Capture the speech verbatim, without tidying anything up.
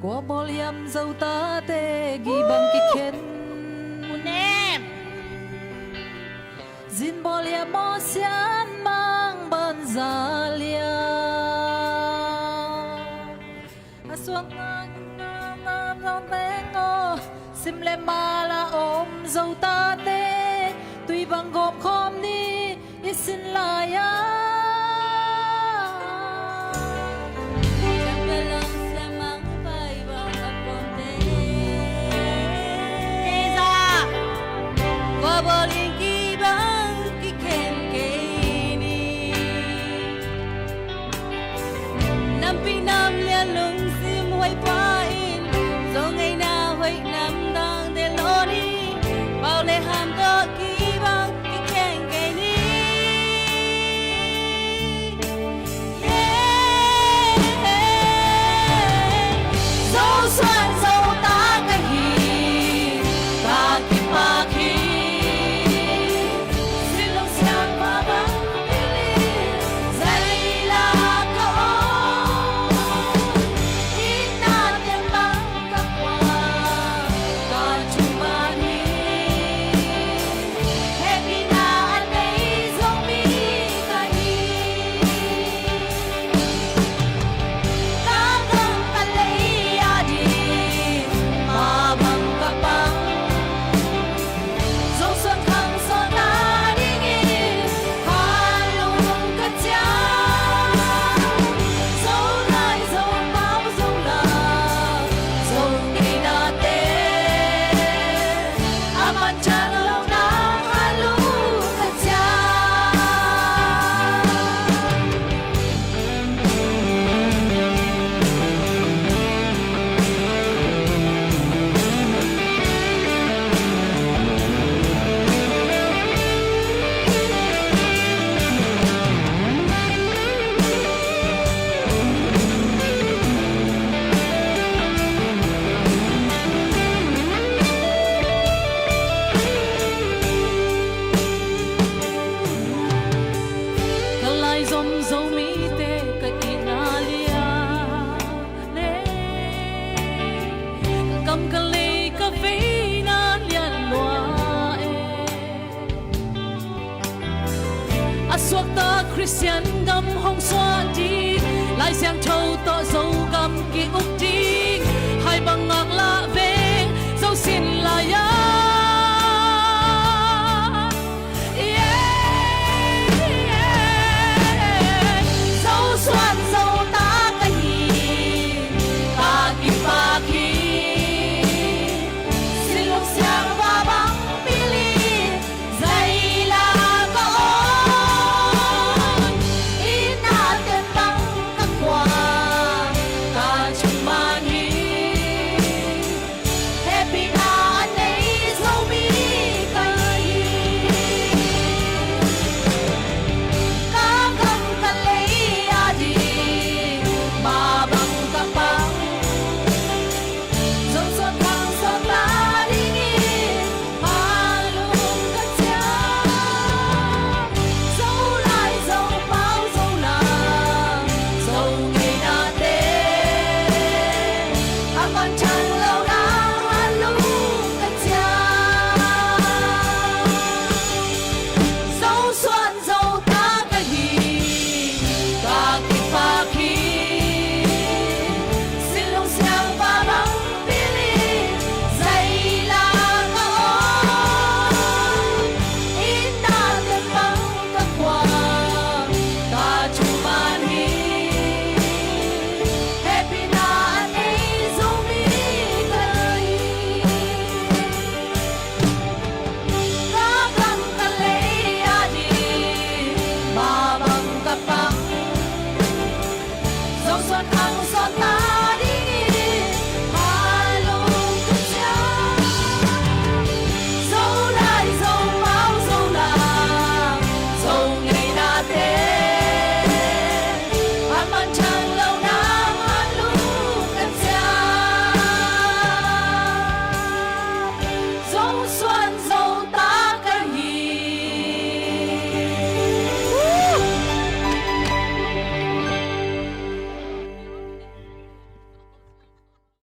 Kua bawl hiam Zo tate gih bang kikhen? Zin bawl hiam aw Sian Mang Banza Lian? A suak na na na zong teng aw, sim le mal a om Zo tate tui bang gawp khawm ni. I sin lai-a Siangpalang Sian Mang pai bang a pom te. Kei za kua bawl in gih bang kikhen kei ni. Nampi nam lian lungsim hoih pua in, Zo ngeina hoih nam dang de lo ni. Pau le ham tawh gih bang kikhen kei ni. Zo suan Zo ta ka hi, ka kipak hi. Silung siangpa bang pilin zaila ka om. Itna teng bang ka pua, ka thuman hi. Hehpihna a nei Zomi ka hi. Ka gam ka lei a ding mah bang ka pang. Zo suan khang sawt nadingin hanlung ka ciam. Zo nai Zo pau Zo la Zo ngeinate a man ciang lo nang hanlung ka ciam. Ka laizom Zomite ka itna lian le ka kam ka lei ka veina lian lua e. A suakta Khristian gam hong suah ding Lai Siangtho